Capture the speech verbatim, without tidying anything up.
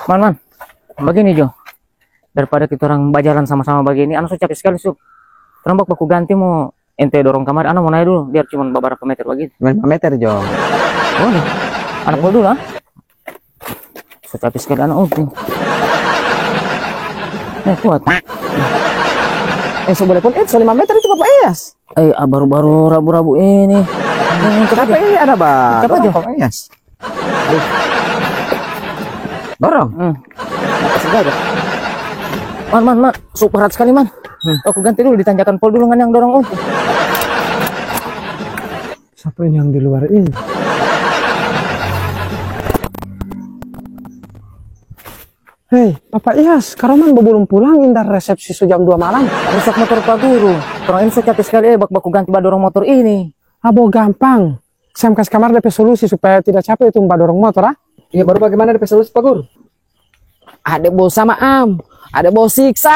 Man, man, bagini jo. Daripada kita orang bajalan sama-sama bagini, ana so capek skali, Sup. Torang bak baku ganti mo, ente dorong kamari, ana mo nae dulu, biar cuma babarapa meter bagitu. Cuma lima meter jo. Boleh. Ana pol dulu, ah. So capek skali ana, oh. Nih, kuat. Eh, so boleh pol, eh, so lima meter itu, Papa Iyas. Eh, ah, baru-baru rabu-rabu ini. Hmm, cepat. Tapi ini ada, Ba. Cepat dorong, jo. Papa Iyas. Dorong. Hmm. Sudah ada. Man, man, man, so berat skali, man. Hmm. Aku ganti dulu, ditanjakan pol dulu, ngan yang dorong, oh. Sapa ini yang di luar ini? Hei, Papa Iyas, karoman babulung pulang, inda resepsi so jam dua malam. Rusak motor Pa Guru. Torang ini so capek skali, eh, bak baku ganti badorong motor ini. Abo gampang. Sam kas kamar depe solusi supaya tidak capek itu badorong motor, ah. Iya, baru bagimana depe solusi, Pa Guru? Ada bos sama am, ada bos siksa.